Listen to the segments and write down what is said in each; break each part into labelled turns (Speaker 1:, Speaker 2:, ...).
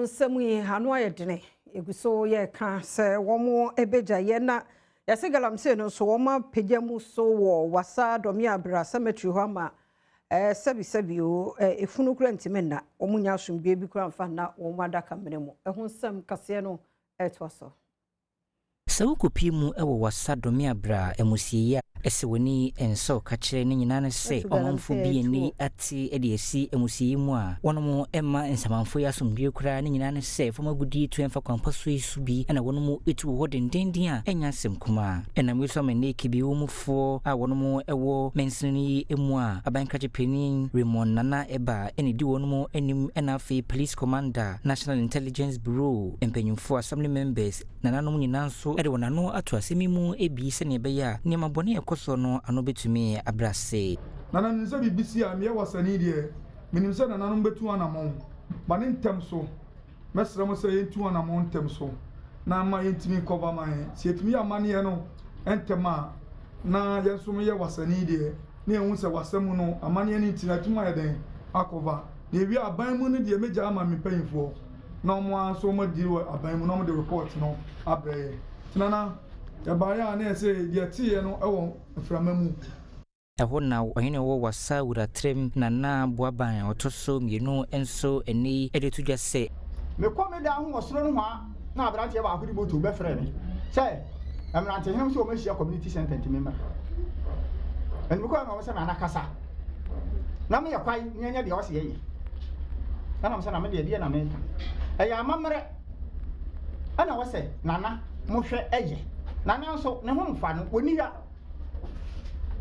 Speaker 1: Nsɛm yi ano ayɛ dene. Egu so yɛka sɛ wɔn bɛgya yɛ na yɛsɛ galamsey no nso wɔn apagya mu so wɔ Wassa Domeabra cemetery hɔ ama sɛbisɛbi o, efunu kura ntumi nna wɔn nya asomdwe bi kura mfa nna wɔn adaka mene mu. Ɛho nsɛm kaseɛ no ɛtoa so.
Speaker 2: Sɛ wokɔpie mu wɔ Wassa Domeabra amusieyi a, ɛsɛ w'ani nsɔ ka kyerɛ ne nyinaa ne sɛ ɔmanfo bi ani ate de asi amusieyi mu a wɔnom mma nsamanfo yi asomdwe koraa. Ne nyinaa ne sɛ fam agudie tu ɛmfa kwanpa so yi so bi ɛna wɔnom ɛtu wɔ hɔ dendenden a ɛnyɛ asɛm kumaa. Ɛnam yi so ama nnɛ Kibi mufoɔ a wɔnom ɛwɔ mansini yi mu a abankrakye panin Raymond Nana Eba ɛna di wɔnom anim, ɛna afei Police Commander, National Intelligence Bureau mpanyimfoɔ, assembly members, nananom nyinaa nso de wɔn ano ato asɛm yi mu ebi sɛnea ɛbɛyɛ a nneɛma bɔne a ɛkɔ so no ano bɛtumi abrɛ ase.
Speaker 3: Nana nim sɛ biribi si a meyɛ wasani deɛ, menim sɛ nananom bɛtu anammɔn ma ne ntɛm so. Mɛsrɛ mo sɛ yɛntu anammɔn ntɛm so na ama yɛntumi nkɔva ma yɛn. Sɛ yɛtumi yɛ amanneɛ no ntɛm a, na yɛn nso yɛ wasani deɛ, na yɛhu sɛ wasa mu no amanneɛ no nti na atumi ayɛ dɛn akɔva. Na ewie aban mu no deɛ, mɛgya ama me mpanyinfoɔ na wɔn ara nso wɔn adi wɔ aban mu na wɔn de report no abrɛ yɛn. Nti nana, yɛbaeɛ a na yɛsɛ deɛ teeɛ no wɔ mframa mu.
Speaker 2: Ɛhɔ na ɔhene wɔ Wassa Wuratrem Nana Boaban a ɔtɔ so mmienu nso ɛnɛ yi de to dwa sɛ
Speaker 4: Mekɔ me dan ho wɔ soro nohoa na aberanteɛ baako de moto bɛfrɛ me sɛ mmerantehene sɛ wɔahyia community center nti memmra. Ɛnti mekɔɛ na wɔn sɛ Nana kasa na meyɛ kwae na yɛnyɛ deɛ ɔse yɛyɛ. Ɛna sɛ na me deɛ deɛ na meka. Ɛyɛ amammerɛ ɛna wɔ sɛ Nana mohwɛ ɛyɛ. Nana nso ne ho mfa no, wɔni ya.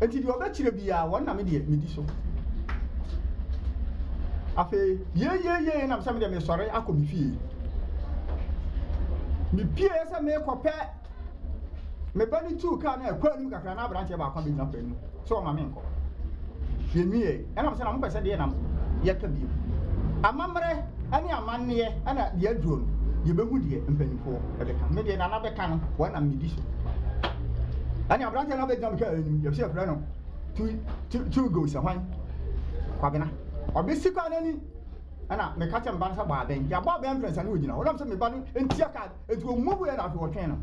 Speaker 4: Enti deɛ ɔbɛkyerɛ biara wɔn na me deɛ medi so. Afei yeiyeiyei nam sɛ me deɛ mesɔre akɔ me fie. Mepie sɛ mekɔpɛ me ba no tuu kaa no a ɛkɔ anim kakra na aberanteɛ baako abɛgyina kwan mu sɛ ɔma menkɔ. Yɛnwiee. Ɛnam sɛ na mopɛ sɛ deɛ nam yɛka bio. Amammerɛ ne amanneɛ ɛna deɛ aduro no yɛbɛhu deɛ mpanyinfoɔ ɛbɛka. Me deɛ Nana bɛka no wɔn nam medi so. Ɛne aberanteɛ no abɛgyina me kaa anim, yɛsɛ yɛfrɛ no tu go sɛ hwan Kwabena. Ɔbɛsi kwan no ani ɛna meka kyɛ me ba no sɛ bɔ abɛn. Yɛabɔ abɛn mprɛnsa ne ɔgyina hɔ. Ɔnam sɛ me ba no ntia kaa nti ɔmmubuiɛ na afei ɔtwɛn no.